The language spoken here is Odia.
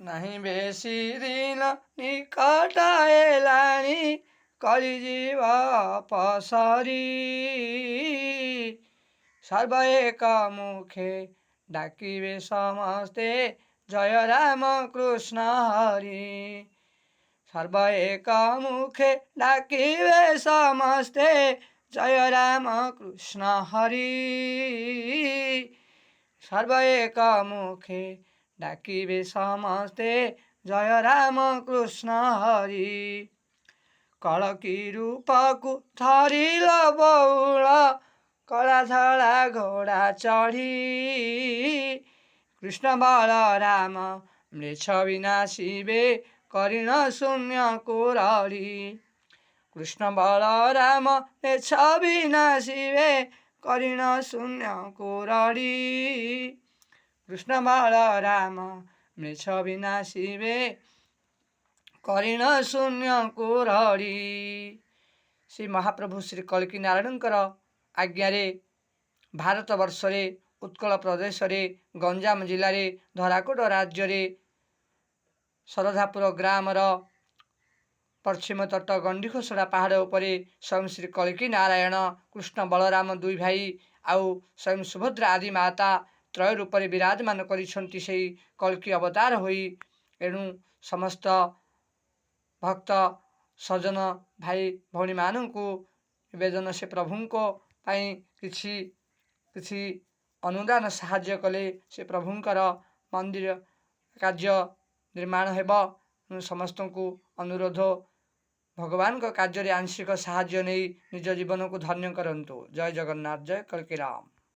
ନାହିଁ ବେଶୀ ଦିନ ନିକଟ ହେଲାଣି, କଳିଯିବ ପସରି। ସର୍ବ ଏକ ମୁଖେ ଡାକିବେ ସମସ୍ତେ, ଜୟ ରାମ କୃଷ୍ଣ ହରି। ସର୍ବ ଏକ ମୁଖେ ଡାକିବେ ସମସ୍ତେ, ଜୟ ରାମ କୃଷ୍ଣ ହରି। ସର୍ବ ଏକ ମୁଖେ ଡାକିବେ ସମସ୍ତେ, ଜୟ ରାମ କୃଷ୍ଣ ହରି। କଳକି ରୂପକୁ ଧରିଲ ବଉଳ, କଳା ଧଳା ଘୋଡ଼ା ଚଢ଼ି। କୃଷ୍ଣ ବଳରାମ ମ୍ଲେଚ୍ଛ ବିନାଶିବେ, କରିଣ ଶୂନ୍ୟକୁ ରଢ଼ି। କୃଷ୍ଣ ବଳରାମ ମ୍ଲେଚ୍ଛ ବିନାଶିବେ, କରିଣ ଶୂନ୍ୟକୁ ରଢ଼ି। କୃଷ୍ଣ ବଳରାମ ମ୍ଲେଚ୍ଛ ବିନାଶିବେ, କରିଣ ଶୂନ୍ୟକୁ ରଢ଼ି। ଶ୍ରୀ ମହାପ୍ରଭୁ ଶ୍ରୀ କଳ୍କୀ ନାରାୟଣଙ୍କର ଆଜ୍ଞାରେ ଭାରତ ବର୍ଷରେ, ଉତ୍କଳ ପ୍ରଦେଶରେ, ଗଞ୍ଜାମ ଜିଲ୍ଲାରେ, ଧରାକୋଟ ରାଜ୍ୟରେ, ଶରଧାପୁର ଗ୍ରାମର ପଶ୍ଚିମ ତଟ ଗଣ୍ଡିଖୋସଡ଼ା ପାହାଡ଼ ଉପରେ ସ୍ୱୟଂ ଶ୍ରୀ କଳ୍କୀ ନାରାୟଣ, କୃଷ୍ଣ ବଳରାମ ଦୁଇ ଭାଇ ଆଉ ସ୍ୱୟଂ ସୁଭଦ୍ରା ଆଦି ମାତା ତ୍ରୟ ରୂପରେ ବିରାଜମାନ କରିଛନ୍ତି ସେଇ କଳ୍କୀ ଅବତାର ହୋଇ। ଏଣୁ ସମସ୍ତ ଭକ୍ତ ସଜନ ଭାଇ ଭଉଣୀମାନଙ୍କୁ ନିବେଦନ, ସେ ପ୍ରଭୁଙ୍କ ପାଇଁ କିଛି କିଛି ଅନୁଦାନ ସାହାଯ୍ୟ କଲେ ସେ ପ୍ରଭୁଙ୍କର ମନ୍ଦିର କାର୍ଯ୍ୟ ନିର୍ମାଣ ହେବ। ସମସ୍ତଙ୍କୁ ଅନୁରୋଧ, ଭଗବାନଙ୍କ କାର୍ଯ୍ୟରେ ଆଂଶିକ ସାହାଯ୍ୟ ନେଇ ନିଜ ଜୀବନକୁ ଧନ୍ୟ କରନ୍ତୁ। ଜୟ ଜଗନ୍ନାଥ, ଜୟ କଳ୍କୀରାମ।